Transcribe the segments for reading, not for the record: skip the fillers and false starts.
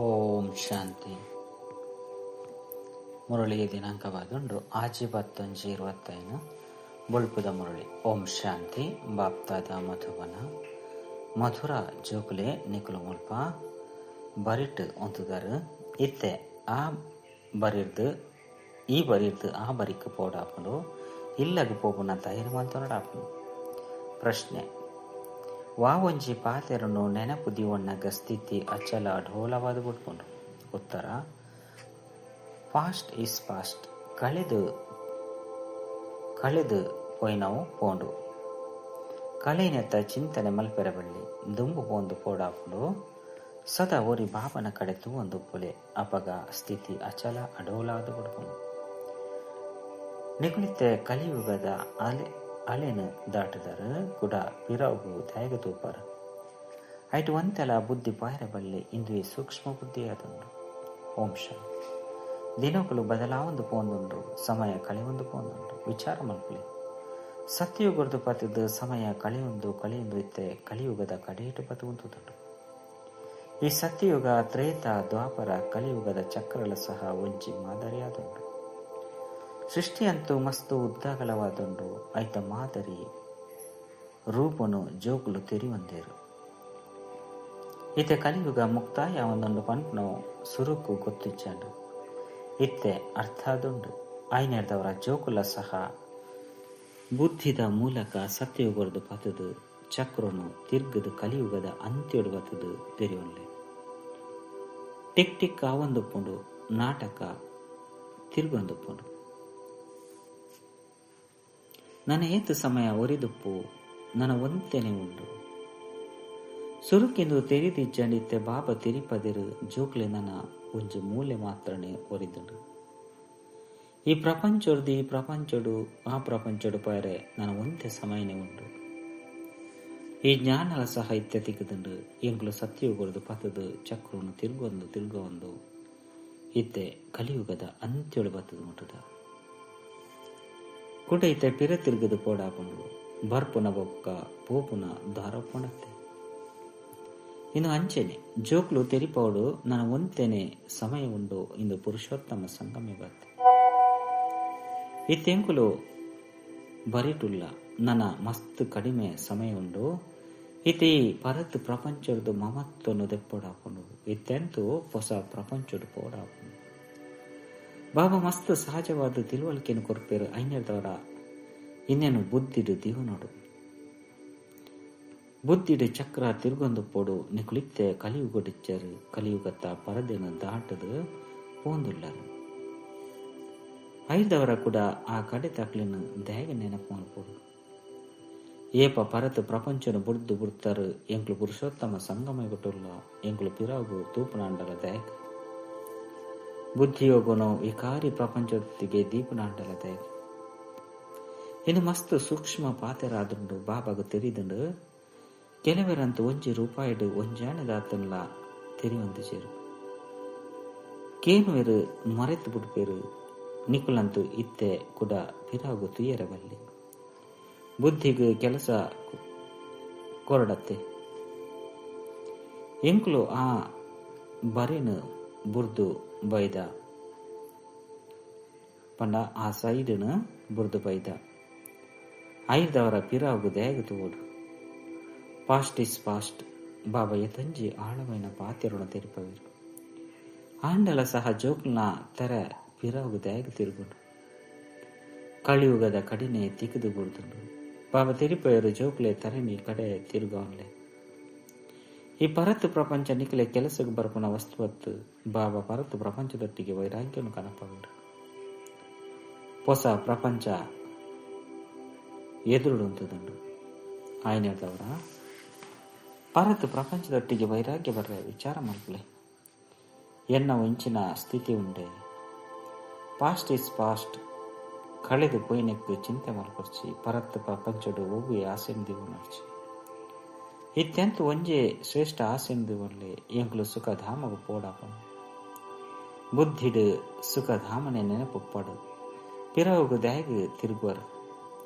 ಓಂ ಶಾಂತಿ. ಮುರಳಿ ದಿನಾಂಕವಾದುಂಡು 6/10/25 ಬೊಳ್ಪುದ ಮುರಳಿ. ಓಂ ಶಾಂತಿ. ಬಾಪ್ತಾದ ಮಧುಬನ ಮಧುರ ಜೋಕುಲೆ ನಿಕುಲು ಮುಲ್ಪ ಬರಿಟ್ ಒಂತುದಾರು ಇತ್ತೆ ಆ ಬರಿರ್ದು ಈ ಬರಿರ್ದು ಆ ಬರಿಕ್ ಪೋಡಾಪುಂಡು ಇಲ್ಲಗ್ ಪೋಪುನ ತಯಾರು ಮಲ್ತೊನಡಾಪುಂಡು. ಪ್ರಶ್ನೆ: ವಾವೊಂಜಿ ಪಾತೆರನು ನೆನಪು ದಿವೊಣ್ಣಗ ಸ್ಥಿತಿ ಅಚಲ ಅಢೋಲವಾದ ಬುಡ್ಪುಂಡು. ಉತ್ತರ: ಪಾಸ್ಟ್ is past. ಕಳೆದು ಕಳೆದು ಪೋಯಿನವು ಪೋಂಡು. ಕಳೆನೆತ್ತ ಚಿಂತನೆ ಮಲ್ಪೆರೆ ಬಳ್ಳಿ ದುಂಬು ಪೋಂದು ಪೋಡಾಪುಂಡು. ಸದಾ ಒರಿ ಬಾಬನ ಕಡೆ ತೂವೊಂದು ಪೊಲೆ ಅಪಗ ಸ್ಥಿತಿ ಅಚಲ ಅಡೋಲಾದ ಬುಡ್ಪುಂಡು. ನಿಕುಲಿತ್ತೆ ಕಲಿಯುಗದ ಅಲೆ ಅಲೆನ್ ದಾಟುದಾರು ಕುಡ ಪಿರವುಗು ದಾಯೆಗ್ ತೂಪರ್. ಐಟ್ ಒಂತೆಲ ಬುದ್ಧಿ ಪಾಯರೆ ಬಲ್ಲೆ ಇಂದುವೆ ಸೂಕ್ಷ್ಮ ಬುದ್ಧಿಯಾದುಂಡು. ಓಂ ಶಾಂತಿ. ದಿನಕುಲು ಬದಲಾವೊಂದು ಪೋಂದುಂಡು, ಸಮಯ ಕಳೆಯೊಂದು ಪೋಂದುಂಡು. ವಿಚಾರ ಮಲ್ಪುಲೆ. ಸತ್ಯಯುಗರ್ದು ಪತಿದ್ ಸಮಯ ಕಳೆಯೊಂದು ಕಳೆಯೊಂದು ಇತ್ತೆ ಕಲಿಯುಗದ ಕಡೆಯಿಟ್ ಪತ್ ಉಂತುದುಂಡು. ಈ ಸತ್ಯಯುಗ ತ್ರೇತ ದ್ವಾಪರ ಕಲಿಯುಗದ ಚಕ್ರಲ ಸಹ ಒಂಜಿ ಮಾದರಿಯಾದುಂಡು. ಸೃಷ್ಟಿಯಂತೂ ಮಸ್ತು ಉದ್ದಗಲವಾದುಂಡು. ಐತ ಮಾದರಿ ರೂಪನು ಜೋಕುಲು ತೆರಿಯೊಂದೆರು. ಇತ್ತೆ ಕಲಿಯುಗ ಮುಕ್ತಾಯ ಒಂದೊಂದು ಪನ್ಪುನವು ಸುರುಕು ಗೊತ್ತಿಜ್ಜಂಡು ಇತ್ತೆ ಅರ್ಥಾದುಂಡು. ಐನೆರ್ದವರ ಜೋಕುಲ ಸಹ ಬುದ್ಧಿದ ಮೂಲಕ ಸತ್ಯಯುಗರ್ದು ಪತದು ಚಕ್ರನು ತಿರ್ಗದು ಕಲಿಯುಗದ ಅಂತ್ಯೊಡು ಬತ್ತದು ತೆರಿಯೊನ್ಲೆ. ಟಿಕ್ ಟಿಕ್ ಆವೊಂದುಪ್ಪುಂಡು, ನಾಟಕ ತಿರ್ಗೊಂದುಪ್ಪುಂಡು. ನನ್ನ ಏತು ಸಮಯ ಒರಿದುಪ್ಪು ನನ್ನ ಒಂತೆನೆ ಉಂಡು. ಸುರುಕಿಂದು ತೆರಿದಿಜ್ಜಂಡಿತ್ತೆ ಬಾಬಾ ತೆರಿಪದಿರು ಜೋಕ್ಲೆ ನನ್ನ ಒಂಜಿ ಮೂಲೆ ಮಾತ್ರನೇ ಒರಿದುಂಡು. ಈ ಪ್ರಪಂಚೊಡ್ದು ಈ ಪ್ರಪಂಚೊಡು ಆ ಪ್ರಪಂಚೊಡು ಪೋಯರೆ ನನ್ನ ಒಂತೆ ಸಮಯನೇ ಉಂಡು. ಈ ಜ್ಞಾನಲ ಸಹ ಇತ್ತೆ ತಿಕ್ಕುದುಂಡು. ಎಂಕುಲು ಸತ್ಯಯುಗರ್ದು ಪತದು ಚಕ್ರನು ತಿರ್ಗೊಂದು ತಿರ್ಗೊಂದು ಇತ್ತೆ ಕಲಿಯುಗದ ಅಂತ್ಯೊಡು ಬತ್ತದು ಮುಟ್ಟುದ. ಕುಟ ಇತ್ತೆ ಪಿರ ತಿರ್ಗದು ಪೋಡಾಪುಂಡು. ಬರ್ಪುನ ಬೊಕ್ಕ ಪೋಪುನ ದಾರಪುಣತ್ತೆ. ಇನ್ನು ಅಂಚೆನೆ ಜೋಕ್ಲು ತೆರಿಪೋಡು ನನ್ನ ಒಂತೆನೆ ಸಮಯ ಉಂಡು ಇಂದು ಪುರುಷೋತ್ತಮ ಸಂಗಮ ಬತ್ತೆ. ಇತ್ತೆಂಕುಲು ಬರಿಟುಲ್ಲ ನನ್ನ ಮಸ್ತ್ ಕಡಿಮೆ ಸಮಯ ಉಂಡು. ಇತ್ತೆ ಈ ಪರತ್ ಪ್ರಪಂಚದ ಮಮತ್ವನು ದೆಪ್ಪೊಡಾಪುಂಡು. ಇತ್ತೆಂತೂ ಹೊಸ ಪ್ರಪಂಚಡು ಪೋಡಾಪುಂಡು. ಬಾಬಾ ಮಸ್ತ್ ಸಹಜವಾದ ತಿಳುವಳಿಕೆಯನ್ನು ಕೊರ್ಪೇರು. ಐನೆರ್ದವರ ಇನ್ನೇನು ಬುದ್ಧಿಡು ದಿವನೋಡು ಬುದ್ಧಿಡು ಚಕ್ರ ತಿರುಗೊಂದು ಪೋಡು. ನಿಕುಲಿತ್ತೆ ಕಲಿಯುಗಡಿಚ್ಚರು ಕಲಿಯುಗತ್ತ ಪರದೆನು ದಾಟದು ಪೋಂದುಲ್ಲರು. ಐದವರ ಕೂಡ ಆ ಕಡೆ ತಕ್ಲಿನ ದಾಯೆ ನೆನಪು ಮಲ್ಪೊಡು. ಏಪ ಪರತ್ ಪ್ರಪಂಚನು ಬುಡ್ದು ಬುಡ್ತಾರು ಎಂಕ್ಲು ಪುರುಷೋತ್ತಮ ಸಂಗಮ ಕೊಟ್ಟುಲ್ಲ ಎಂಕ್ಲು ಪಿರಾಗು ತೂಪುನಾಂಡಲ ದಾಯಕ ಬುದ್ಧಿಯೋಗನು ವಿಕಾರಿ ಪ್ರಪಂಚದೊತ್ತಿಗೆ ದೀಪನಾಂಡಲ ದಾಯಕ. ಇನ್ನು ಮಸ್ತ್ ಸೂಕ್ಷ್ಮ ಪಾತೆರಾದುಂಡು. ಬಾಬಾಗ ತೆರಿದುಂಡು. ಕೆಲವರಂತೂ ಒಂಜಿ ರೂಪಾಯಿಡು ಒಂಜಾಣೆದಾತನ್ಲ ತೆರಿವಂತಿಜೆರು. ಕೇನುವೆರು ಮರೆತು ಬುಡ್ಪೇರು. ನಿಕುಲಂತೂ ಇತ್ತೆ ಕುಡ ಪಿರಾಗು ತುಯ್ಯರೆ ಬಲ್ಲೆ. ಬುದ್ಧಿಗ್ ಕೆಲಸ ಕೊರಡತ್ತೆ. ಎಂಕುಲು ಆ ಬರಿನ್ ಬುರ್ದು ಬೈದ ಪಂಡ ಆ ಸೈಡ್ನ್ ಬುರ್ದು ಬೈದ. ಐದವರ ಪಿರಾಗು ದಾಯೆಗ್ ತೂವೊಡು. Past is past. ಬಾಬಾ ಏತೊಂಜಿ ಆಳವೈನ ಪಾತೆರೊನು ತೆರಿಪವೆರು. ಆಂಡಲ ಸಹ ಜೋಕ್ಲ್ನ ತೆರೆ ಪಿರಾಗು ದಾಯೆಗ್ ತಿರುಗುಂಡು. ಕಲಿಯುಗದ ಕಡಿನೆ ತಿಕ್ಕುದು ಬುಡ್ದುಂಡು. ಬಾಬಾ ತೆರಿಪವೆರು ಜೋಕ್ಲೆ ತರೆನಿ ಕಡೆ ತಿರುಗವನ್ಲೆ. ಈ ಪರತ್ ಪ್ರಪಂಚ ನಿಕಲೆ ಕೆಲಸಕ್ಕೆ ಬರ್ಪುನ ವಸ್ತುವತ್ತು. ಬಾಬಾ ಪರತ್ ಪ್ರಪಂಚದೊಟ್ಟಿಗೆ ವೈರಾಗ್ಯನು ಕನಪವೆರು. ಹೊಸ ಪ್ರಪಂಚ ಎದುರುಡುಂತುದುಂಡು. ಆಯ್ನೆರ್ದವರ ಪರತ್ ಪ್ರಪಂಚದೊಟ್ಟಿಗೆ ವೈರಾಗ್ಯ ಬರ್ರೆ ವಿಚಾರ ಮಲ್ಪುಲೆ. ಎನ್ನ ಒಂಚಿನ ಸ್ಥಿತಿ ಉಂಡೆ. Past is past. ಕಳೆದು ಪೋಯಿನೆಕ್ಕ್ ಚಿಂತೆ ಮಲ್ಪೊರ್ಚಿ. ಪರತ್ ಪ್ರಪಂಚಡು ಒವ್ವೆ ಆಸೆನ್ ದೀವೊನೊರ್ಚಿ. ಇತ್ತೆಂತು ಒಂಜೇ ಶ್ರೇಷ್ಠ ಆಸೆನ್ ದೀವೊನ್ಲೆ. ಎಂಕುಲು ಸುಖಧಾಮಗ್ ಪೋಡಾಪುಂಡು. ಬುದ್ಧಿಡ್ ಸುಖಧಾಮನೆ ನೆನಪುಪ್ಪಡು. ಪಿರವುಗು ದಾಯೆಗ್ ತಿರುಗುವರು.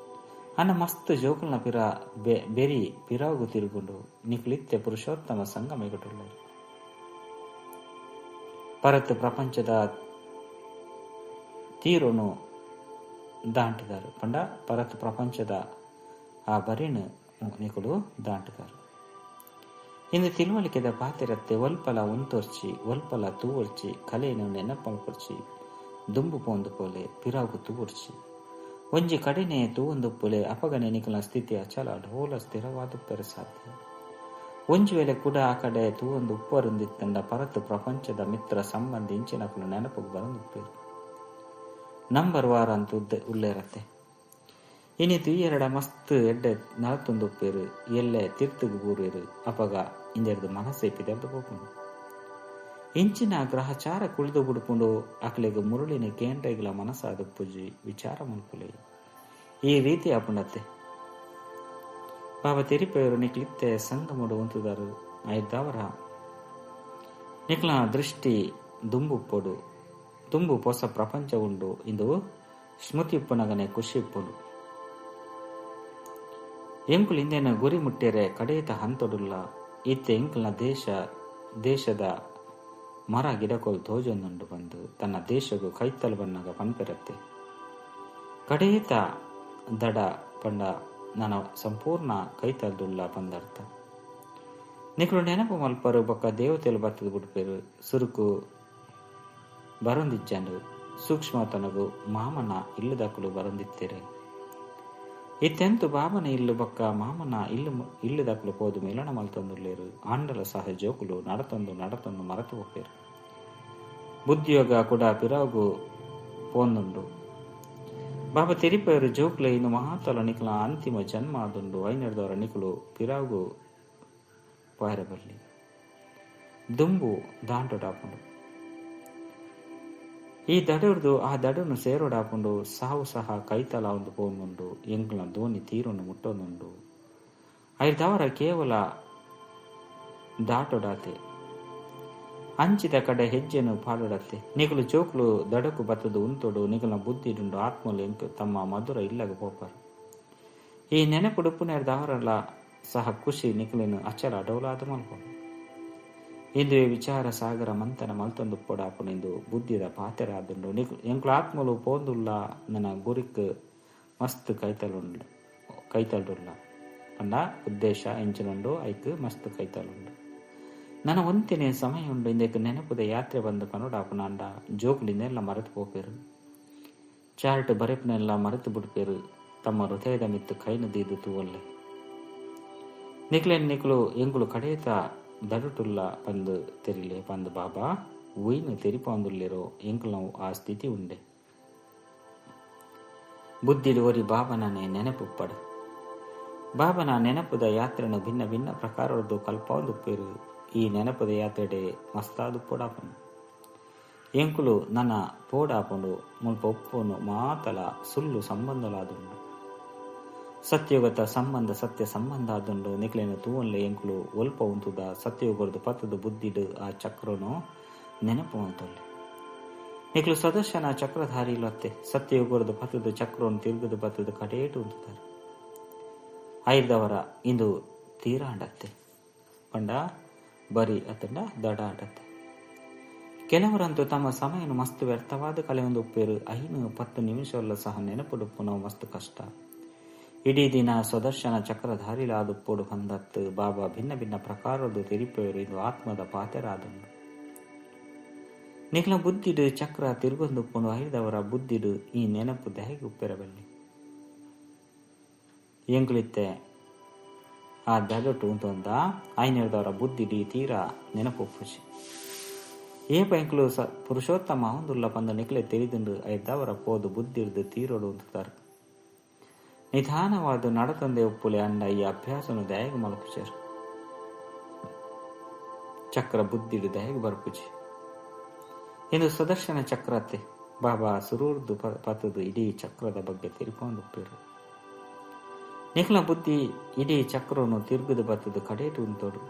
ಅನ್ನ ಮಸ್ತ್ ಜೋಕುಲ್ನ ಪಿರ ಬೆರಿ ಪಿರವುಗು ತಿರುಗುಂಡು. ನಿಕುಲಿತ್ತೆ ಪುರುಷೋತ್ತಮ ಸಂಗಮ ಎಗುಟುಲ್ಲರು. ಪರತ್ ಪ್ರಪಂಚದ ತೀರೋನು ದಾಂಟಿದಾರು ಪಂಡ ಪರತ್ ಪ್ರಪಂಚದ ಆ ಬರಿನು ನಿಕುಲು ದಾಂಟಿದಾರು. ಇಂದು ತಿಳುವಳಿಕೆದ ಪಾತೆರತ್ತೆ ಒಲ್ಪಲ ಉಂತೊರ್ಚಿ ಒಲ್ಪಲ ತೂವೊರ್ಚಿ ಕಲೆಯನ್ನು ನೆನಪಲ್ಪೊರ್ಚಿ ದುಂಬು ಪೋಂದು ಪೋಲೆ ಪಿರಾಗು ತೂವೊರ್ಚಿ ಒಂಜಿ ಕಡಿನೆ ತೂವೊಂದು ಪೋಲೆ ಅಪಗನೆ ನಿಕಲ ಸ್ಥಿತಿ ಅಚಲ ಢೋಲ ಸ್ಥಿರವಾದುಪ್ಪೆರೆ ಸಾಧ್ಯ. ಒಂಜಿ ವೇಳೆ ಕೂಡ ಆ ಕಡೆ ತೂವೊಂದು ಉಪ್ಪರುಂದಿತ್ತಂಡ ಪರತು ಪ್ರಪಂಚದ ಮಿತ್ರ ಸಂಬಂಧ ಇಂಚಿನಕುಲು ನೆನಪುಗು ಬರಂದುಪ್ಪೇರು ನಂಬರ್ ವಾರ ಅಂತ ಉಲ್ಲೇರತ್ತೆ. ಇನಿ ತುಯ್ಯರಡ ಮಸ್ತ್ ಎಡ್ಡೆ ನಳತೊಂದುಪ್ಪೇರು ಎಲ್ಲೆ ತೀರ್ಥಗು ಬೂರೇರು ಅಪಗ ಇಂದೆರ್ದು ಮನಸ್ಸೆ ಪಿದರ್ದು ಪೋಪುಂಡು. ಇಂಚಿನ ಗ್ರಹಚಾರ ಕುಳಿದು ಬುಡ್ಪುಂಡು ಅಕ್ಲೆಗ್ ಮುರುಳಿನ ಕೇಂದ್ರಗಳ ಮನಸ್ಸಾದ ಪೂಜಿ ವಿಚಾರ ಮಲ್ಪುಲೆ ಈ ರೀತಿ ಆಪುಂಡತ್ತೆ. ಬಾಬಾ ತೆರಿಪೆಯವರು ನಿಕ್ಲಿತ್ತೆ ಸಂಗಮಡು ಉಂತುದಾರು ಐದಾವರ ನಿಕ್ಲ ದೃಷ್ಟಿ ದುಂಬುಪ್ಪೊಡು ದುಂಬು ಹೊಸ ಪ್ರಪಂಚ ಉಂಡು ಇಂದು ಸ್ಮೃತಿ ಉಪ್ಪುನಗನೆ ಖುಷಿ ಇಪ್ಪುಂಡು. ಎಂಕುಲು ಇಂದೇನ ಗುರಿ ಮುಟ್ಟೆರೆ ಕಡೇತ ಹಂತೊಡುಲ್ಲ ಇತ್ತೆ ಎಂಕುಲ್ನ ದೇಶದ ಮರ ಗಿಡಕೋಲ್ ತೋಜೊಂದುಂಡು ಬಂದು ತನ್ನ ದೇಶಗೂ ಕೈತಲ್ ಬನ್ನಾಗ ಪನ್ಪೆರತ್ತೆ. ಕಡೇತ ದಡ ಪಂಡ ನನ್ನ ಸಂಪೂರ್ಣ ಕೈತಲ್ದುಳ್ಳ ಪಂದರ್ಥ. ನಿಕುಲು ನೆನಪು ಮಲ್ಪರು ಬೊಕ್ಕ ದೇವತೆಲು ಬತ್ತದ ಬಿಡ್ಪೇರು ಸುರುಕು ಬರೊಂದಿಜ್ಜಂಡು ಸೂಕ್ಷ್ಮತನಗು ಮಾಮನ ಇಲ್ಲದಕ್ಕಲು ಬರೊಂದಿತ್ತೀರೆ. ಇತ್ತೆಂತು ಬಾಬನ ಇಲ್ಲು ಬೊಕ್ಕ ಮಾಮನ ಇಲ್ಲು ಇಲ್ಲದಕ್ಕಲು ಪೋದು ಮಿಲನ ಮಲ್ತೊಂದುಲ್ಲೇರು ಆಂಡಲ ಸಹ ಜೋಕುಲು ನಡತೊಂದು ನಡತೊಂದು ಮರೆತು ಹೋಪೇರು. ಬುದ್ಧಿಯೋಗ ಕೂಡ ಪಿರಾಗು ಪೋಂದುಂಡು. ಬಾಬಾ ತೆರಿಪೇರು ಜೋಕುಲೆ ಇನ್ನು ಮಹಾತಲ ನಿಕಲ ಅಂತಿಮ ಜನ್ಮ ಆದುಂಡು ಐನೆಡ್ದವರ ನಿಕುಲು ಪಿರಾಗು ಪಾರಬಲ್ಲಿ ದುಂಬು ದಾಂಟೊಡಾಪುಂಡು. ಈ ದಡರ್ದು ಆ ದಡನು ಸೇರೋಡಾಪುಂಡು ಸಾವು ಸಹ ಕೈತಲ ಒಂದು ಪೋಂದುಂಡು ಎಂಕುಲ ಧೋನಿ ತೀರನ್ನು ಮುಟ್ಟೊಂದುಂಡು ಐದವರ ಕೇವಲ ದಾಟೊಡಾತೆ ಅಂಚಿದ ಕಡೆ ಹೆಜ್ಜೆನು ಪಾಡೊಡತ್ತೆ. ನಿಕುಲು ಜೋಕುಲು ದಡಕು ಬತ್ತದು ಉಂತೊಡು ನಿಕುಲ ಬುದ್ಧಿಡುಂಡು ಆತ್ಮಲು ಎಂಕು ತಮ್ಮ ಮಧುರ ಇಲ್ಲಗ ಪೋಪರು. ಈ ನೆನಪುಡುಪ್ಪುನೇರ್ದವರಲ್ಲ ಸಹ ಖುಷಿ ನಿಕುಲಿನ ಅಚಲ ಡೌಲಾದ ಮಲ್ಪೊಂಡು. ಇಂದುವೆ ವಿಚಾರ ಸಾಗರ ಮಂಥನ ಮಲ್ತೊಂದು ಪೊಡಾಪುಣಿಂದು ಬುದ್ಧಿದ ಪಾತೆರಾದುಂಡು ನಿಕು ಎಂಕುಲ ಆತ್ಮಲು ಪೋಂದುಲ್ಲ ನನ್ನ ಗುರಿಕ್ ಮಸ್ತ್ ಕೈತಲುಂಡು ಕೈತಲುಲ್ಲ ಪಂಡ ಉದ್ದೇಶ ಎಂಚಿನುಂಡು ಐಕ್ ಮಸ್ತ್ ಕೈತಲುಂಡು. ನನ್ನ ಒಂತಿನೇ ಸಮಯ ಉಂಡು ಇಂದಕ್ಕೆ ನೆನಪುದ ಯಾತ್ರೆ ಬಂದು ಪನೋಡಾಪುನಾಂಡ ಜೋಕುಲಿಂದೆಲ್ಲ ಮರೆತು ಪೋಪೇರು ಚಾರ್ಟ್ ಬರೆಪನೆಲ್ಲ ಮರೆತು ಬಿಡ್ಪೇರು ತಮ್ಮ ಹೃದಯದ ಮಿತ್ತು ಕೈನ ದೀದು ತೂವಲ್ಲೆ. ನಿಕ್ಲೆನ್ ನಿಕ್ಲು ಎಂಕುಲು ಕಡೇತ ದಡುಟುಲ್ಲ ಪಂದು ತೆರಿಲೆ ಪಂದು ಬಾಬಾ ಉಯ್ನು ತೆರಿಪಾಂದುಲ್ಲೇರೋ ಎಂಕುಲು ಆ ಸ್ಥಿತಿ ಉಂಡೆ. ಬುದ್ಧಿಡು ಒರಿ ಬಾಬನನೆ ನೆನಪುಪ್ಪಡು. ಬಾಬನ ನೆನಪುದ ಯಾತ್ರೆನು ಭಿನ್ನ ಭಿನ್ನ ಪ್ರಕಾರದ್ದು ಕಲ್ಪಾಂದುಪ್ಪೇರು. ಈ ನೆನಪುದ ಯಾತ್ರೆಡೆ ಮಸ್ತಾದು ಪೋಡಾಪುಂಡು. ಎಂಕುಲು ನನ್ನ ಪೋಡಾಪುಂಡು ಮುಲ್ಪ ಉಪ್ಪುನು ಮಾತಲ ಸುಳ್ಳು ಸಂಬಂಧಲಾದುಂಡು. ಸತ್ಯುಗತ ಸಂಬಂಧ ಸತ್ಯ ಸಂಬಂಧ ಆದುಂಡು ನಿಕ್ಲೇನು ತೂವನ್ಲೆ ಎಂಕುಲು ಒಲ್ಪ ಉಂತುದ ಸತ್ಯಯುಗರ್ದು ಪತ್ತದ ಬುದ್ಧಿಡು ಆ ಚಕ್ರನು ನೆನಪು ಅಂತೊಲ್ಲೆ. ನಿಕ್ಲು ಸದಸ್ಯನ ಚಕ್ರಧಾರಿ ಇಲ್ಲತ್ತೆ ಸತ್ಯಯುಗರ್ದು ಪತ್ತದ ಚಕ್ರವನ್ನು ತಿರುಗದು ಪತ್ತದ ಕಡೇಟು ಉಂತುತ್ತಾರೆ ಐದವರ ಇಂದು ತೀರಾಂಡತ್ತೆ ಪಂಡ ಬರಿ ಅತಂಡ ದಡ ಆಡತ್ತೆ. ಕೆಲವರಂತೂ ತಮ್ಮ ಸಮಯನು ಮಸ್ತ್ ವ್ಯರ್ಥವಾದ ಕಲೆ ಒಂದು ಉಪ್ಪೇರು 5-10 ನಿಮಿಷವಲ್ಲ ಸಹ ನೆನಪುಡುಪ್ಪು ನಾವು ಮಸ್ತ್ ಕಷ್ಟ. ಇಡೀ ದಿನ ಸ್ವದರ್ಶನ ಚಕ್ರಧಾರಿಲಾದುಪ್ಪೋಡು ಬಂದತ್ತು ಬಾಬಾ ಭಿನ್ನ ಭಿನ್ನ ಪ್ರಕಾರದ್ದು ತೆರಿಪೇರು ಇದು ಆತ್ಮದ ಪಾತೆರಾದುಂಡು. ನಿಕ್ಲ ಬುದ್ಧಿಡು ಚಕ್ರ ತಿರುಗೊಂದುಪ್ಪುಂಡು ಐದವರ ಬುದ್ಧಿಡು ಈ ನೆನಪು ದಹೆಗೆ ಉಪ್ಪೆರಬಲ್ಲಿ. ಎಂಕುಲಿತ್ತೆ ಆ ದಡಟು ಉಂತೊಂದ ಐನೆಡ್ದವರ ಬುದ್ಧಿಡಿ ತೀರಾ ನೆನಪು ಉಪ್ಪುಜಿ. ಏಪ ಎಂಕುಲು ಸ ಪುರುಷೋತ್ತಮ ಹೊಂದುಲ್ಲ ಪಂದ ನಿಕ್ಲೆ ತೆರಿದುಂಡು ಐದವರ ಪೋದು ಬುದ್ಧಿಡ್ದು ತೀರೋಡು ಉಂತುತ್ತಾರೆ. ನಿಧಾನವಾದ ನಡತಂದೆ ಉಪ್ಪುಲೆ ಅಂಡ ಈ ಅಭ್ಯಾಸನು ದಯಗೆ ಮಲಪುಚರು ಚಕ್ರ ಬುದ್ಧಿಡು ದಯಗೆ ಬರ್ಪುಜಿ. ಇಂದು ಸುದರ್ಶನ ಚಕ್ರತೆ ಬಾಬಾ ಸುರೂರ್ದು ಪತದು ಇಡೀ ಚಕ್ರದ ಬಗ್ಗೆ ತಿರ್ಕೊಂಡು ನಿಖಲ ಬುದ್ಧಿ ಇಡೀ ಚಕ್ರವನ್ನು ತಿರುಗದು ಬತ್ತದು ಕಡೇಟು ಉಂತೋಡು.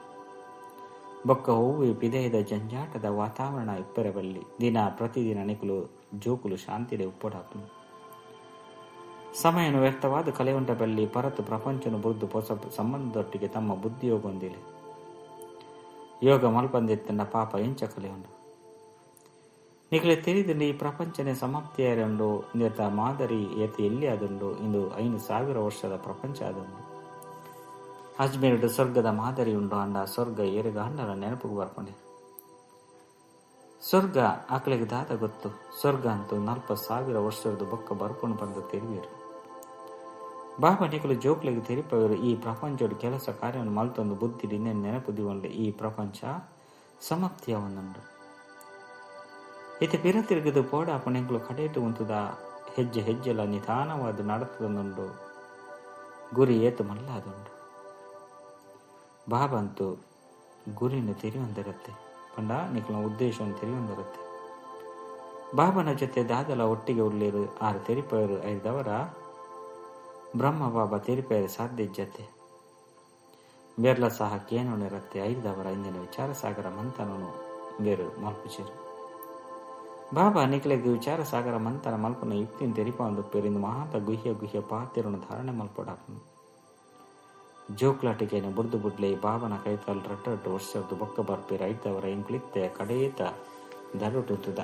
ಬೊಕ್ಕ ಹೂವು ಪಿದೆಯದ ಜಂಜಾಟದ ವಾತಾವರಣ ಇಪ್ಪೆರಬಲ್ಲಿ ದಿನ ಪ್ರತಿದಿನ ನಿಕುಲು ಜೋಕುಲು ಶಾಂತಿಡೆ ಉಪ್ಪೊಡಾಪುನು. ಸಮಯನು ವ್ಯರ್ಥವಾದ ಕಲೆಯುಂಟ ಬಲ್ಲಿ ಪರತು ಪ್ರಪಂಚನು ಬುರ್ದು ಹೊಸ ಸಂಬಂಧದೊಟ್ಟಿಗೆ ತಮ್ಮ ಬುದ್ಧಿಯೋಗೊಂದಿಲ್ಲ. ಯೋಗ ಮಲ್ಪಂದಿತ್ತಂಡ ಪಾಪ ಎಂಚ ಕಲೆಯುಂಡು. ನಿಕಲೆ ತೆರಿದುಂಡು ಈ ಪ್ರಪಂಚನೆ ಸಮಾಪ್ತಿಯಾರುಂಡು ಇಂದೆತ ಮಾದರಿ ಏತ್ ಎಲ್ಲಿ ಆದುಂಡು ಇಂದು 5000 ವರ್ಷದ ಪ್ರಪಂಚ ಆದುಂಡು. ಅಜ್ಮೇರ್ಡ್ ಸ್ವರ್ಗದ ಮಾದರಿ ಉಂಡು ಅಂಡ ಸ್ವರ್ಗ ಏರೆಗಾಂಡಲ ನೆನಪುಗು ಬರ್ಪುಂಡೆ. ಸ್ವರ್ಗ ಆಕಲೆಗ್ ದಾದ ಗೊತ್ತು? ಸ್ವರ್ಗ ಅಂತೂ 40,000 ವರ್ಷದ ಬೊಕ್ಕ ಬರ್ಪುಂಡು ಪಂದ್ ತೆರಿವೇರು. ಬಾಬಾ ನಿಕುಲು ಜೋಕ್ಲೆಗ್ ತೆರಿಪವೆರು ಈ ಪ್ರಪಂಚಡ್ ಕೆಲಸ ಕಾರ್ಯನ್ ಮಲ್ತೊಂದು ಬುದ್ಧಿಡ್ ಇಂದೆನ್ ನೆನಪು ದೀವೊನ್ಲೆ ಈ ಪ್ರಪಂಚ ಸಮಾಪ್ತಿಯಾವೊಂದುಂಡು. ಇತ್ತೆ ಪಿರ ತಿರ್ಗುದು ಪೋಡಾಪುಂಡು ಎಂಕುಲು ಕಡೆಟ್ ಉಂತುದ ಹೆಜ್ಜೆ ಹೆಜ್ಜೆಲ ನಿಧಾನವಾದ್ ನಡತೊಂದುಂಡು. ಗುರಿ ಏತ್ ಮಲ್ಲ ಆದುಂಡು. ಬಾಬಾ ಅಂತೂ ಗುರಿನ್ ತೆರಿಯೊಂದಿರತ್ತೆ ಪಂಡ ನಿಕಲ್ನ ಉದ್ದೇಶನ್ ತೆರಿಯೊಂದಿರತ್ತೆ. ಬಾಬನ ಜೊತೆ ದಾದಲ ಒಟ್ಟಿಗೆ ಉಲ್ಲೆರ್ ಆರ್ ತೆರಿಪವೆರ್ ಐರ್ದವರ ಬ್ರಹ್ಮ ಬಾಬಾ ತೆರಿಪೆರೆ ಸಾಧ್ಯ ಇಜ್ಜತೆ. ಬೇರ್ಲ ಸಹ ಕೇನೊನಿರತ್ತೆ ಐರ್ದವರ ಇಂದಿನ ವಿಚಾರ ಸಾಗರ ಮಂಥನನು ಬೇರು ಮಲ್ಪುಚೆರ್. ಬಾಬಾ ನಿಕ್ಲೆಗ್ ವಿಚಾರ ಸಾಗರ ಮಂಥನ ಮಲ್ಪುನ ಯುಕ್ತಿನ್ ತೆರಿಪಾವೊಂದುಪ್ಪೆರ್. ಇಂದು ಮಾತ ಗುಹ್ಯ ಗುಹ್ಯ ಪಾತೆರೊನು ಧಾರಣೆ ಮಲ್ಪೊಡಾಪುಂಡು. ಜೋಕ್ಲಾಟಿಕೆನ್ ಬುಡ್ದು ಬುಡ್ಲೆ ಬಾಬನ ಕೈತಲ್ ರಡ್ಡ್ ರಡ್ಡ್ ವರ್ಷರ್ದ್ ಬೊಕ್ಕ ಬರ್ಪೆರ್. ಐರ್ದವರ ಎಂಕುಲಿತ್ತೆ ಕಡೇತ ದಡೊಟುಂತುದ.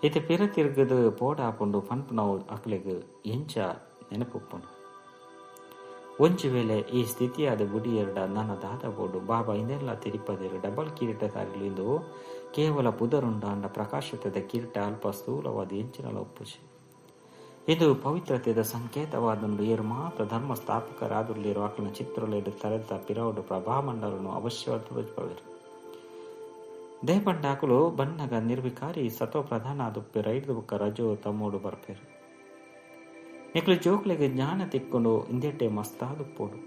ಇತ್ತೆ ಪಿರ ತಿರ್ಗುದು ಪೋಡಾಪುಂಡು ಪನ್ಪುನವು ಅಕ್ಲೆಗ್ ಎಂಚ ನೆನಪುಪ್ಪುಂಡು. ಒಂಜಿ ವೇಳೆ ಈ ಸ್ಥಿತಿಯಾದ ಬುಡಿಯೆರ್ಡ ನನ ದಾದ ಬೋಡು. ಬಾಬಾ ಇಂದೆನ್ಲ ತೆರಿಪದೆರ್. ಡಬಲ್ ಕಿರೀಟಧಾರಿಲು ಇಂದು ಕೇವಲ ಪುದರುಂಡು ಆಂಡ ಪ್ರಕಾಶತೆದ ಕಿರೀಟ ಅಲ್ಪ ಸ್ಥೂಲವಾದ್ ಎಂಚಿನಲ ಉಪ್ಪುಜಿ. ಇಂದು ಪವಿತ್ರತೆದ ಸಂಕೇತವಾದುಂಡು. ಏರ್ ಮಾತ ಧರ್ಮ ಸ್ಥಾಪಕರಾದುಲ್ಲೆರೋ ಅಕ್ಲೆನ ಚಿತ್ರೊಲೆಡ್ ತರೆತ ಪಿರವುಡು ಪ್ರಭಾಮಂಡಲನು ಅವಶ್ಯವಾದ್ ತೋಜಿಪಾವೆರ್. ದೇಪಂಡ ಅಕುಲು ಬನ್ನಗ ನಿರ್ವಿಕಾರಿ ಸತೋ ಪ್ರಧಾನ ಆದುಪ್ಪೆರ್. ಐರ್ದ್ ಬೊಕ್ಕ ರಜೋ ತಮೋಡು ಬರ್ಪೆರ್. ನಿಕ್ಲು ಜೋಕ್ಲೆಗ್ ಜ್ಞಾನ ತಿಕ್ಕುಂಡು ಇಂದೆಟೆ ಮಸ್ತಾದುಪ್ಪೊಡು.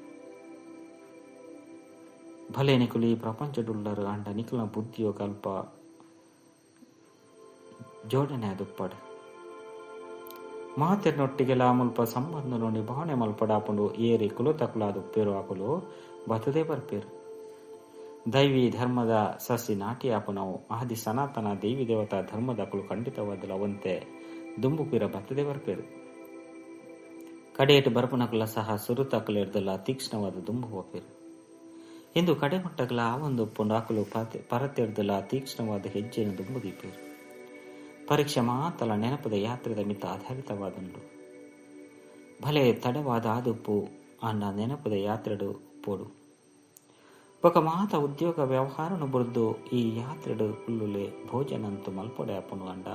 ಭಲೆ ನಿಕುಲು ಈ ಪ್ರಪಂಚಡುಲ್ಲರ್ ಆಂಡ ನಿಕ್ಲೆನ ಬುದ್ಧಿಯೋಗ ಅಲ್ಪ ಜೋಡಣೆ ಆದುಪ್ಪಡ್. ಮಾತೆರ್ನೊಟ್ಟಿಗೆಲ ಮುಲ್ಪ ಸಂಬಂಧನು ನಿಭಾವಣೆ ಮಲ್ಪೊಡಾಪುಂಡು. ಏರ್ ಕುಲತಕುಲಾದುಪ್ಪೆರೋ ಅಕುಲು ಬತ್ತದೇ ಬರ್ಪೆರ್. ದೈವಿ ಧರ್ಮದ ಸಸಿ ನಾಟಿ ಆಪುನವು ಆದಿ ಸನಾತನ ದೇವಿ ದೇವತಾ ಧರ್ಮದಕುಲು ಖಂಡಿತವಾದಲ ಒಂತೆ ದುಂಬು ಪಿರ ಬತ್ತದೇ ಬರ್ಪೆರ್. ಕಡೆಯಟ್ ಬರ್ಪುನಕುಲ ಸಹ ಸುರುತಕುಲೆರ್ದಲ ತೀಕ್ಷ್ಣವಾದ ದುಂಬು ಪೋಪೆರ್. ಇಂದು ಕಡೆಮಟ್ಟಗ್ಲ ಆವೊಂದು ಉಪ್ಪುಂಡು. ಅಕುಲು ಪರತೆರ್ದಲ ತೀಕ್ಷ್ಣವಾದ ಹೆಜ್ಜೆಯನ್ನು ದುಂಬು ದೀಪೆರ್. ಪರೀಕ್ಷೆ ಮಾತಲ ನೆನಪದ ಯಾತ್ರೆದ ಮಿತ್ತ ಆಧಾರಿತವಾದುಂಡು. ಭಲೆ ತಡವಾದ ಆದುಪ್ಪು ಆಂಡ ನೆನಪದ ಯಾತ್ರೆಡು ಉಪ್ಪೊಡು. ಬೊಕ ಮಾತ ಉದ್ಯೋಗ ವ್ಯವಹಾರನು ಬುರ್ದು ಈ ಯಾತ್ರೆಡು ಕುಲ್ಲುಲೆ ಭೋಜನಂತು ಮಲ್ಪೊಡೆ ಆಪುಂಡು. ಆಂಡ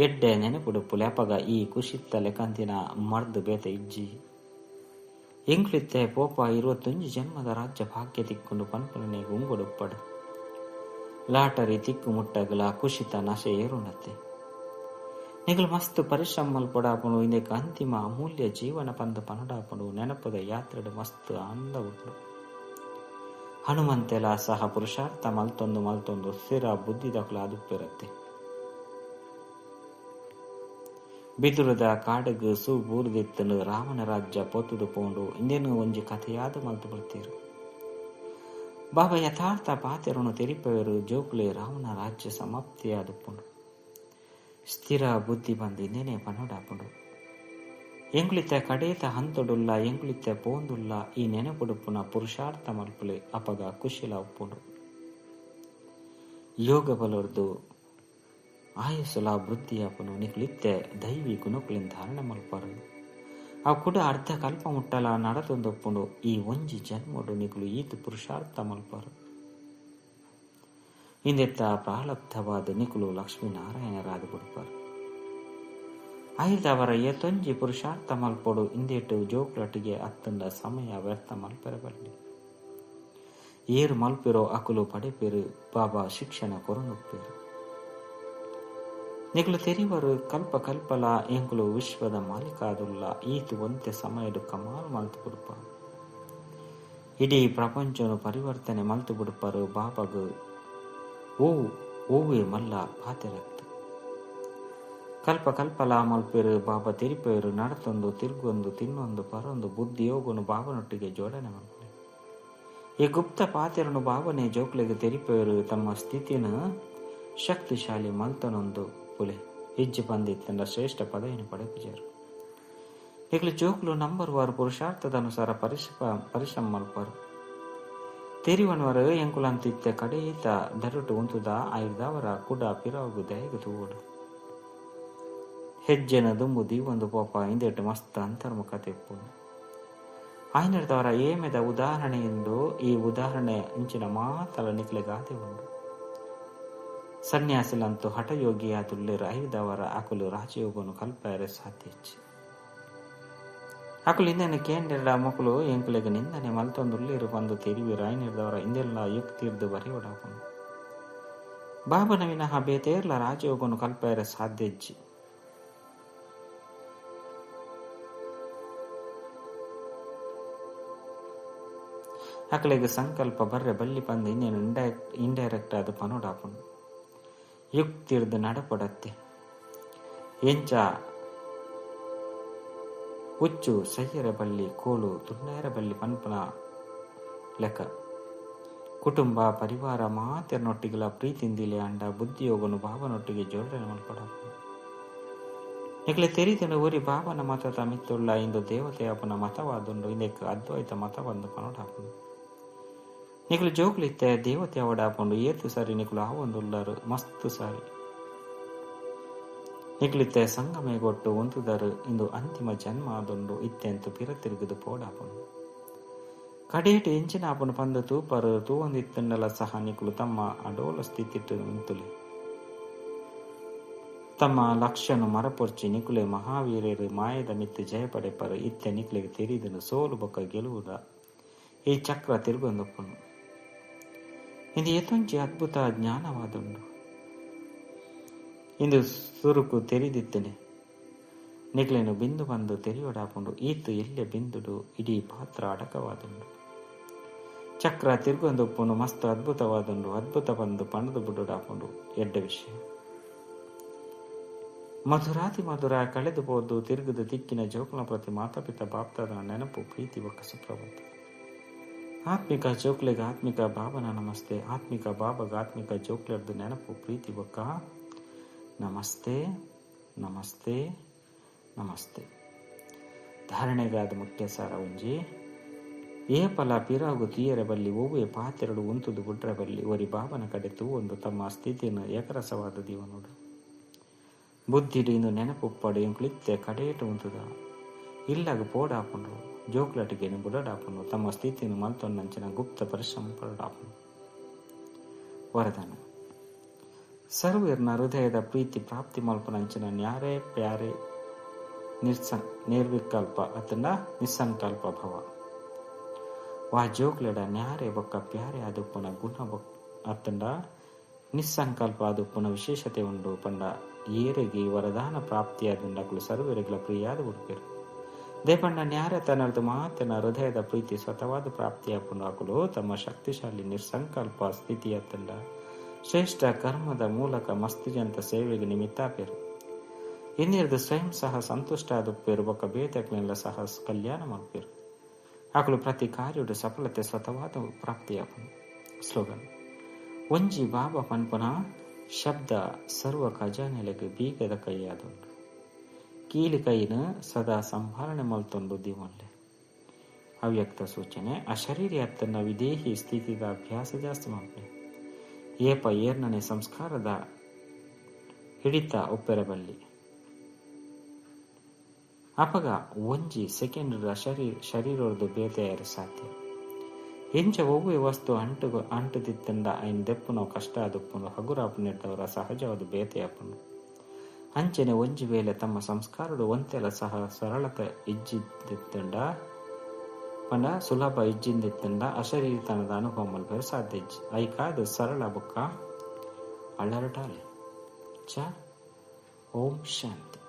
ಎಡ್ಡೆ ನೆನಪುಡುಪ್ಪುಲೆ. ಅಪಗ ಈ ಕುಶಿತ್ತ ಲೆಕಂತಿನ ಮರ್ದ್ ಬೇತೆ ಇಜ್ಜಿ. ಎಂಕ್ಲಿತ್ತೆ ಪೋಪ 21 ಜನ್ಮದ ರಾಜ್ಯ ಭಾಗ್ಯ ತಿಕ್ಕುಂಡು ಪನ್ಪುನನೆ ಗುಂಗುಡುಪ್ಪಡು. ಲಾಟರಿ ತಿಕ್ಕು ಮುಟ್ಟಗಲ ಕುಶಿತ ನಶೆ ಏರುಂಡತ್ತೆ. ನಿಕುಲು ಮಸ್ತ್ ಪರಿಶ್ರಮ ಮಲ್ಪೊಡಾಪುಂಡು. ಇಂದೆಕ್ ಅಂತಿಮ ಅಮೂಲ್ಯ ಜೀವನ ಪಂದ್ ಪನೊಡಾಪುಂಡು. ನೆನಪುದ ಯಾತ್ರೆಡ್ ಮಸ್ತ್ ಆನಂದ ಉಂಡು. ಹನುಮಂತೆಲ ಸಹ ಪುರುಷಾರ್ಥ ಮಲ್ತೊಂದು ಮಲ್ತೊಂದು ಸ್ಥಿರ ಬುದ್ಧಿದಕುಲು ಆದುಪ್ಪೆರತ್ತೆ. ಬಿದುರದ ಕಾಡಗ್ ಸೂ ಬೂರುದಿತ್ತುಂಡು. ರಾವಣ ರಾಜ್ಯ ಪೊತ್ತುದು ಪೋಂಡು. ಇಂದೆನು ಒಂಜಿ ಕಥೆಯಾದ್ ಮಲ್ತು ಬುಡ್ತೆರ್. ಬಾಬಾ ಯಥಾರ್ಥ ಪಾತೆರೊನು ತೆರಿಪವೆರು. ಜೋಕುಲೆ ರಾವಣ ರಾಜ್ಯ ಸಮಾಪ್ತಿಯಾದುಪ್ಪುಂಡು. ಸ್ಥಿರ ಬುದ್ಧಿ ಬಂದು ಇಂದೆನೆ ಪನೊಡಾಪುಂಡು. ಎಂಕುಲಿತ್ತ ಕಡೇತ ಹಂತೊಡುಲ್ಲ ಎಂಕುಲಿತ್ತ ಪೋಂದುಲ್ಲ ಈ ನೆನಪುಡುಪ್ಪುನ ಪುರುಷಾರ್ಥ ಮಲ್ಪುಲೆ. ಅಪಗ ಕುಶಿಲ ಉಪ್ಪುಂಡು. ಯೋಗ ಬಲೊರ್ದು ಆಯಸ್ಸುಲ ವೃದ್ಧಿಯಾಪುನು. ನಿಕುಲಿತ್ತೆ ದೈವಿ ಗುಣಕುಲೆನ್ ಧಾರಣೆ ಮಲ್ಪರು. ಅವು ಕುಡ ಅರ್ಧ ಕಲ್ಪ ಮುಟ್ಟಲ ನಡತೊಂದುಪ್ಪುಂಡು. ಈ ಒಂಜಿ ಜನ್ಮೊಡು ನಿಕುಲು ಈತ್ ಪುರುಷಾರ್ಥ ಮಲ್ಪರು. ಇಂದೆತ್ತ ಪ್ರಾರಬ್ಧವಾದ ನಿಕುಲು ಲಕ್ಷ್ಮೀನಾರಾಯಣರಾದ ಬುಡ್ಪರು. ಐದವರ ಏತೊಂಜಿ ಪುರುಷಾರ್ಥ ಮಲ್ಪೊಡು. ಇಂದೆಟ್ ಜೋಕ್ಲಟಿಗೆ ಅತ್ತಂಡ ಸಮಯ ವ್ಯರ್ಥ ಮಲ್ಪೆರೆ ಬಲ್ಲಿ. ಏರು ಮಲ್ಪಿರೋ ಅಕುಲು ಪಡೆಪೆರು. ಬಾಬಾ ಶಿಕ್ಷಣ ಕೊರೊಂದುಪ್ಪೆರು. ನಿಕುಲು ತೆರಿವರು ಕಲ್ಪ ಕಲ್ಪಲ ಎಂಕುಲು ವಿಶ್ವದ ಮಾಲೀಕಾದುಲ್ಲ. ಈತ್ ಒಂತೆ ಸಮಯಡು ಕಮಾಲ್ ಮಲ್ತು ಬುಡ್ಪ. ಇಡೀ ಪ್ರಪಂಚನು ಪರಿವರ್ತನೆ ಮಲ್ತು ಬುಡ್ಪರು. ಬಾಬಾಗ್ ಓವೇ ಮಲ್ಲ ಪಾತೆರತ್ತು. ಕಲ್ಪ ಕಲ್ಪಲ ಮಲ್ಪೆರು. ಬಾಬಾ ತೆರಿಪೆರು. ನಡತೊಂದು ತಿರ್ಗೊಂದು ತಿನ್ನೊಂದು ಪರೊಂದು ಬುದ್ಧಿಯೋಗನು ಬಾಬನೊಟ್ಟಿಗೆ ಜೋಡಣೆ ಮಲ್ಪೆ. ಈ ಗುಪ್ತ ಪಾತೆರನು ಬಾಬನೆ ಜೋಕ್ಲೆಗ್ ತೆರಿಪೆರು. ತಮ್ಮ ಸ್ಥಿತಿನ ಶಕ್ತಿಶಾಲಿ ಮಲ್ತನೊಂದು ಪುಲೆ ಇಜ್ಜಿ ಪಂದಿತ್ತಂಡ ಶ್ರೇಷ್ಠ ಪದವಿಯನ್ನು ಪಡೆಪುಜರು. ನಿಕ್ಲು ಜೋಕ್ಲು ನಂಬರ್ ವಾರು ಪುರುಷಾರ್ಥದ ಅನುಸಾರ ಪರಿಶ್ರಮ ಮಲ್ಪರು. ತೆರಿವನ್ವರು ಎಂಕುಲಂತ ಇತ್ತೆ ಕಡೇತ ದರುಟು ಉಂತುದ ಆಯುರ್ದವರ ಕುಡ ಪಿರಾಗು ದಯಗು ತೂವಡು ಹೆಜ್ಜೆನ ದುಂಬು ದೀವೊಂದು ಪೋಪ ಇಂದೆಟ್ಟು ಮಸ್ತ್ ಅಂತರ್ಮುಖ ತೆಪ್ಪುಂಡು ಆಯ್ನರ್ದವರ ಏಮೆದ ಉದಾಹರಣೆ ಎಂದು ಈ ಉದಾಹರಣೆ ಇಂಚಿನ ಮಾತಲ ನಿಕ್ಲೆ ಗಾದೆ ಉಂಡು. ಸನ್ಯಾಸಿಲಂತೂ ಹಠಯೋಗಿಯಾದುಲ್ಲೇರು ಐದವರ ಅಕುಲು ರಾಜಯೋಗನು ಕಲ್ಪಾರೆ ಸಾಧ್ಯ ಹೆಚ್ಚು. ಅಕುಲು ಇಂದನೆ ಕೇಂದ್ರ ಮಕ್ಕಳು ಎಂಕುಲೆಗ್ ನಿಂದನೆ ಮಲ್ತೊಂದುಲ್ಲೇರು ಬಂದು ತೆರಿವಿರು ಆಯ್ನಿರ್ದವರ ಇಂದೆಲ್ಲ ಯುಕ್ತಿರ್ದು ಬರೆಯೋಡಾಪುಂಡು. ಬಾಬನ ವಿನಃ ಬೇತೇರ್ಲ ರಾಜಯೋಗನು ಕಲ್ಪಾರೆ ಸಾಧ್ಯ ಹೆಚ್ಚು. ಅಕಲೆಗ್ ಸಂಕಲ್ಪ ಬರ್ರೆ ಬಲ್ಲಿ ಪಂದು ಇನ್ನೇನು ಇಂಡೈರೆಕ್ಟ್ ಆದ ಪನೋಡಾಪುಂಡು. ಯುಕ್ತಿರ್ದು ನಡಪಡತ್ತೆ ಎಂಚ ಉಚ್ಚು ಸಯ್ಯರ ಬಲ್ಲಿ ಕೋಲು ತುಂಡಾಯರ ಬಲ್ಲಿ ಪನ್ಪನ ಲೆಕ್ಕ ಕುಟುಂಬ ಪರಿವಾರ ಮಾತೆರ್ನೊಟ್ಟಿಗೆಲ ಪ್ರೀತಿಂದಿಲೆ ಅಂಡ ಬುದ್ಧಿಯೋಗನು ಭಾವನೊಟ್ಟಿಗೆ ಜೋಡಣೆ ಮಲ್ಪಡಾಪುಂಡು. ನಿಕ್ಲೆ ತೆರಿತನು ಊರಿ ಬಾಬನ ಮತದ ಮಿತ್ತುಳ್ಳ ಇಂದು ದೇವತೆಯಪ್ಪನ ಮತವಾದುಂಡು ಇಂದಕ್ಕೆ ಅದ್ವೈತ ಮತವಂದು ಪನೋಡಾಪುಂಡು. ನಿಕ್ಲು ಜೋಕ್ಲಿತ್ತೆ ದೇವತೆ ಅವಡಾಪುಂಡು ಏತು ಸಾರಿ ನಿಕ್ಲು ಆವೊಂದುಲ್ಲರು ಮಸ್ತ್ ಸಾರಿ ನಿಕ್ಲಿತ್ತೆ ಸಂಗಮೇಗೊಟ್ಟು ಉಂತುದರು ಇಂದು ಅಂತಿಮ ಜನ್ಮ ಆದುಂಡು ಇತ್ತೆಂತು ಪಿರ ತಿರುಗುದು ಪೋಡಾಪುಂಡು. ಕಡೇಟು ಎಂಚಿನ ಆಪುಂಡು ಪಂದು ತೂಪರು ತೂವೊಂದಿತ್ತಂಡಲ ಸಹ ನಿಕ್ಲು ತಮ್ಮ ಅಡೋಲ ಸ್ಥಿತಿಟ್ಟು ಉಂತುಲೆ ತಮ್ಮ ಲಕ್ಷ್ಯನು ಮರಪೊರ್ಚಿ ನಿಕುಲೆ ಮಹಾವೀರರು ಮಾಯದ ಮಿತ್ತು ಜಯ ಪಡೆಪರು ಇತ್ತೆ ನಿಕ್ಲೆಗೆ ತೆರಿದನು ಸೋಲು ಬೊಕ್ಕ ಗೆಲುವುದ ಈ ಚಕ್ರ ತಿರುಗೊಂದಪ್ಪನು. ಇದು ಎತ್ತೊಂಚಿ ಅದ್ಭುತ ಜ್ಞಾನವಾದುಂಡು. ಇಂದು ಸುರುಕು ತೆರಿದಿತ್ತನೆ ನಿಕ್ಲೇನು ಬಿಂದು ಬಂದು ತೆರಿಯೊಡಾಪುಂಡು. ಈತು ಎಲ್ಲೆ ಬಿಂದುಡು ಇಡೀ ಪಾತ್ರ ಅಡಕವಾದುಂಡು. ಚಕ್ರ ತಿರುಗೊಂದಪ್ಪನು ಮಸ್ತ್ ಅದ್ಭುತವಾದುಂಡು. ಅದ್ಭುತ ಬಂದು ಪಣದು ಬುಡುಡಾಪುಂಡು ಎಡ್ಡ ವಿಷಯ. ಮಧುರಾತಿ ಮಧುರ ಕಳೆದು ಪೋದು ತಿರುಗುದು ತಿಕ್ಕಿನ ಜೋಕುಲ ಪ್ರತಿ ಮಾತಾಪಿತ ಬಾಪ್ತಾದ ನೆನಪು ಪ್ರೀತಿ ಬೊಕ್ಕ ಸುಪ್ರಭಾತ. ಆತ್ಮಿಕ ಜೋಕ್ಲೆಗ್ ಆತ್ಮಿಕ ಬಾಬನ ನಮಸ್ತೆ. ಆತ್ಮಿಕ ಬಾಬಗ ಆತ್ಮಿಕ ಜೋಕ್ಲೆರ್ದು ನೆನಪು ಪ್ರೀತಿ ಬೊಕ್ಕ ನಮಸ್ತೆ ನಮಸ್ತೆ ನಮಸ್ತೆ. ಧಾರಣೆಗಾದ ಮುಖ್ಯ ಸಾರ ಒಂಜಿ ಏ ಫಲ ಪಿರಾಗು ತೀಯರ ಬಲ್ಲಿ ಒವ್ವೆ ಪಾತೆರಡು ಉಂತುದು ಬುಡ್ರ ಬಲ್ಲಿ ಒರಿ ಬಾಬನ ಕಡೆ ತೂವೊಂದು ತಮ್ಮ ಸ್ಥಿತಿಯನ್ನು ಏಕರಸವಾದ ದೀವನೋಡು. ಬುದ್ಧಿಡು ಇಂದು ನೆನಪುಪ್ಪಡು ಎಂಕುಲಿತ್ತೆ ಕಡೇಟು ಉಂತುದ ಇಲ್ಲಾಗ ಪೋಡಾಪುಂಡು ಜೋಕ್ಲಟಿಗೆನು ಬುಡಡಾಪುಂಡು ತಮ್ಮ ಸ್ಥಿತಿಯನ್ನು ಮಲ್ತೊಂದಂಚಿನ ಗುಪ್ತ ಪರಿಶ್ರಮ ಪಡಾಪುಂಡು. ವರದಾನ ಸರ್ವೇರ್ನ ಹೃದಯದ ಪ್ರೀತಿ ಪ್ರಾಪ್ತಿ ಮಲ್ಪನಂಚಿನ ನ್ಯಾರೆ ಪ್ಯಾರೆ ನಿರ್ವಿಕಲ್ಪ ಅತನ ನಿಸ್ಸಂಕಲ್ಪ ಭವ. ವಾ ಜೋಕ್ಲೆಡ ನ್ಯಾರೆ ಬೊಕ್ಕ ಪ್ಯಾರೆ ಆದುಪ್ಪುನ ಗುಣ ಅತ್ತಂಡ ನಿಸ್ಸಂಕಲ್ಪ ಆದುಪ್ಪುನ ವಿಶೇಷತೆ ಉಂಡು ಪಂಡ ಏರೆಗೆ ವರದಾನ ಪ್ರಾಪ್ತಿಯಾದುಂಡಕುಲು ಸರ್ವರೆಗಳ ಪ್ರಿಯಾದ ಉಡುಪೇರು. ದೇಪಂಡ ನ್ಯಾರೆ ತನ್ನದು ಮಾತನ ಹೃದಯದ ಪ್ರೀತಿ ಸ್ವತವಾದ ಪ್ರಾಪ್ತಿಯಾಪುಂಡು ತಮ್ಮ ಶಕ್ತಿಶಾಲಿ ನಿರ್ಸಂಕಲ್ಪ ಸ್ಥಿತಿಯ ತಂಡ ಶ್ರೇಷ್ಠ ಕರ್ಮದ ಮೂಲಕ ಮಸ್ತಿಜಂತ ಸೇವೆಗೆ ನಿಮಿತ್ತಾಪೇರು. ಇನ್ನಿರ್ದು ಸ್ವಯಂ ಸಹ ಸಂತುಷ್ಟ ಆದುಪ್ಪೇರು ಬೊಕ್ಕ ಬೇತಕ್ಲೆಲ್ಲ ಸಹ ಕಲ್ಯಾಣ ಮಲ್ಪೇರು. ಆಕಲು ಪ್ರತಿ ಕಾರ್ಯಡು ಸಫಲತೆ ಸ್ವತವಾದ ಪ್ರಾಪ್ತಿಯಾಪುಂಡು. ಸ್ಲೋಗನ್ ಒಂಜಿ ಬಾಬಾ ಪನ್ಪುನ ಶಬ್ದ ಸರ್ವ ಖಜಾನೆಲೆಗೆ ಬೀಗದ ಕೈಯಾದುಂಡು. ಕೀಲಿ ಕೈನ ಸದಾ ಸಂಭಾಳನೆ ಮಲ್ತೊಂದು ದಿವನ್ಲೆ. ಅವ್ಯಕ್ತ ಸೂಚನೆ ಅಶರೀರಿಯತ್ತನ್ನ ವಿದೇಹಿ ಸ್ಥಿತಿದ ಅಭ್ಯಾಸ ಜಾಸ್ತಿ ಮಲ್ಪೆ. ಏಪ ಏರ್ನನೆ ಸಂಸ್ಕಾರದ ಹಿಡಿತ ಒಪ್ಪೆರಬಲ್ಲಿ ಅಪಗ ಒಂಜಿ ಸೆಕೆಂಡ್ ಶರೀರದ್ದು ಬೇತೆಯಾರ ಸಾಧ್ಯ. ಎಂಚ ಒವ್ವೆ ವಸ್ತು ಅಂಟುದಿತ್ತಂಡ ಐನ್ ದೆಪ್ಪುನೋ ಕಷ್ಟ ಆದುಪ್ಪುನು ಹಗುರಾಪುನೆಟ್ಟವರ ಸಹಜವಾದ ಬೇತೆಯಾಪುನು. ಅಂಚನೆ ಒಂಜಿ ವೇಳೆ ತಮ್ಮ ಸಂಸ್ಕಾರಡು ಒಂತೆಲ ಸಹ ಸರಳತೆ ಇಜ್ಜಿದ್ದಿತ್ತಂಡ ಪಂಡ ಸುಲಭ ಇಜ್ಜಿಂದಿತ್ತಂಡ ಅಶರೀರಿತನದ ಅನುಭವ ಮಲ್ಪೆರೆ ಸಾಧ್ಯ ಇಜ್ಜಿ. ಐಕಾದ ಸರಳ ಬೊಕ್ಕ ಅಳರಟಾಲೆ. ಚ ಓಂ ಶಾಂತಿ.